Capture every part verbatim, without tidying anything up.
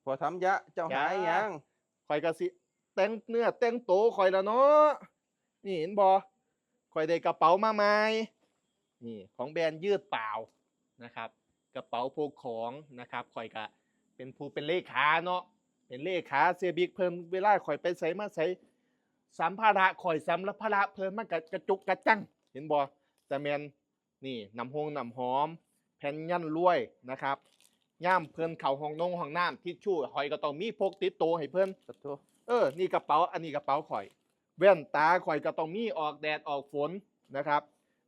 พอทำยะเจ้าหาย จ้า ยัง ข่อยก็สิแต่งเนื้อแต่งโตข่อยละเนาะ นี่เห็นบ่ ข่อยได้กระเป๋ามาใหม่ นี่ของแบรนด์ยืดเปล่านะครับ กระเป๋าพกของนะครับ ข่อยก็เป็นผู้เป็นเลขาเนาะ เป็นเลขาเสียบิ๊กเพิ่น เวลาข่อยไปไสมาไส สัมภาระข่อย สัมภาระเพิ่นมันก็กระจุกกระจัง เห็นบ่ แต่แม่นนี่น้ำหงน้ำหอม แผ่นยันรวยนะครับ ย่ามเพิ่นเข้าห้องนงห้องน้ำ ทิชชู่ข่อยก็ต้องมีพกติดโตให้เพิ่น ขอโทษ เออ นี่กระเป๋า อันนี้กระเป๋าข่อย แว่นตาข่อยก็ต้องมี ออกแดดออกฝนนะครับ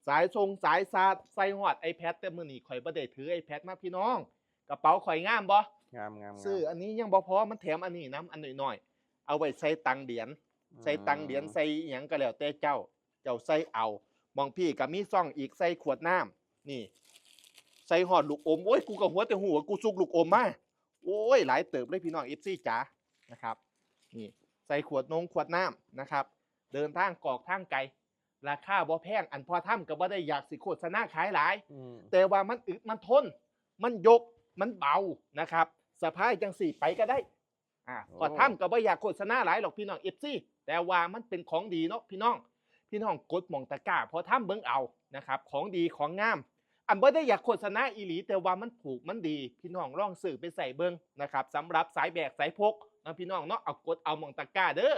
สายชงสายชาร์จ ใส่ฮอด iPad แต่มื้อนี้ข่อยบ่ได้ถือ iPad มาพี่น้อง กระเป๋าข่อยงามบ่ งามงามงาม ซื้ออันนี้ยังบ่พอ มันแถมอันนี้นำ อันน้อยๆ เอาไว้ใส่ตังเหรียญ อืม ใส่ตังเหรียญ ใส่อิหยังก็แล้วแต่เจ้า เจ้าใส่เอา บางพี่ก็มีซ่องอีก ใส่ขวดน้ำ นี่ ใส่ฮอดลูกอม โอ้ย กูก็หัวแต่หัว กูซุกลูกอมมา โอ้ย หลายเติบเลยพี่น้อง เอฟซี จ๋า นะครับ นี่ ใส่ขวดนงขวดน้ำนะครับ เดินทางกอกทางไกล ราคาบ่แพง อันพอทำก็บ่ได้อยากสิโฆษณาขายหลาย อืม แต่ว่ามันอึดมันทน มันยก มันเบานะครับ สะพายจังสี่ไปก็ได้ อ่า โอ้ พอทำก็บ่อยากโฆษณาหลายหรอกพี่น้อง เอฟซี แต่ว่ามันเป็นของดีเนาะพี่น้อง พี่น้องกดหม่องตะกร้าพอทำเบิ่งเอานะครับ ของดีของงาม อันบ่ได้อยากโฆษณาอีหลี แต่ว่ามันถูกมันดี พี่น้องลองซื้อไปใส่เบิ่งนะครับ สำหรับสายแบกสายพกนะพี่น้องเนาะ เอากดเอาหม่องตะกร้าเด้อ